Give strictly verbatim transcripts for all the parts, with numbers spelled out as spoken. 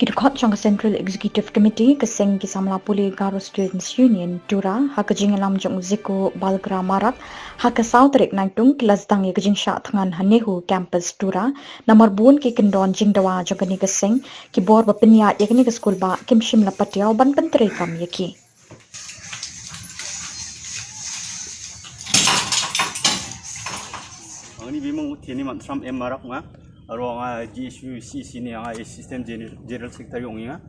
Irkot jong ka Central Executive Committee ka seng ki samla pule Garo Students Union Tura ha ka jinglam jong ziko balgra marak ha ka saw tarik naitung ki lazdang ya ka jingshah thangan ha Nehu Campus Tura namar bun ki kendon jingdawa jong kani ka seng ki bor ba penya ya kani ka skul ba kim shim la patiaw ban pentere kam ya ki. Angni bimung teni mantram M Marak ong·a. Aro anga G S U C C ni anga Assistant General, General Secretary ong·enga.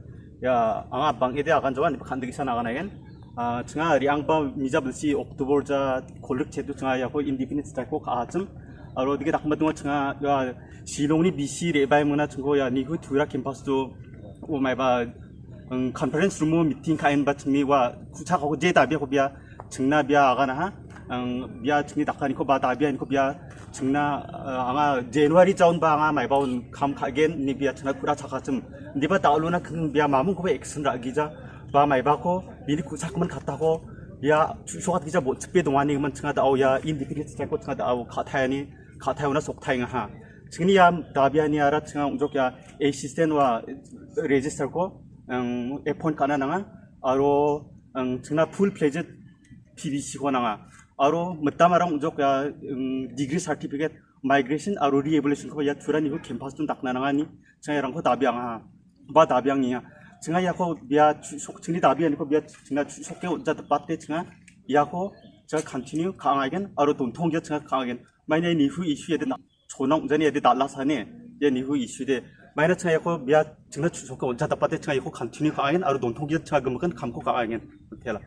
Ya, anga bang·ede agan jawan, kandiksan agan agen. Ah, changa riangba mija bilsi October ja kolrik chetu changa yako indefinite strike ko ka·achim. Aro dige dakma dunga changa ya Shillong ni B C re bai mona chungko ya Nehu Tura campus tu o maiba, um, conference room o meeting ka en ba chingni wa kucha ka je ta bia ko bia chingna bia agana ha. Ang bia chingni dakani ko ba ta bia ni ko bia chingna, uh, anga January jaun ba anga maiba un kam ka gen ni bia chingna kura chaka chim. Ni ba ta lo na keng bia mamung ko ba action ra gija ba maiba ko bini kucha man kata ko bia chu sokat gija bo chipe dongani man chinga da au ya indefinite strike ko chinga da au ka thayani ka thayona sok thainga ha. Chingni ya da bia ni ara chinga ungjok ya assistant wa register ko, ang, appoint ka·na nanga. Aro, ang, chingna full fledged P V C ko nanga. Aro mitam arang ujok ya, ang, degree certificate, migration aro re-evaluation ko ya Tura Nehu campus tun dakna nanga ni. Chingna yarang ko dabi anga. Ba dabi ang ya. Chingna ya ko bia chu-, sok chingni dabi ani ko bia chingna chu-, sok ke ja tepat te chingna ya ko ja continue ka ang agen aro dontong ya chingna ka ang agen. Maina Nehu issue ya de na. Chonang jani ya de dala sane. Ya Nehu issue de. Maina chingna ya ko bia chingna chu-, sok ke ja tepat te chingna ya ko continue ka ang agen aro dontong ya chingna gemikan kam ko ka ang agen. Tela.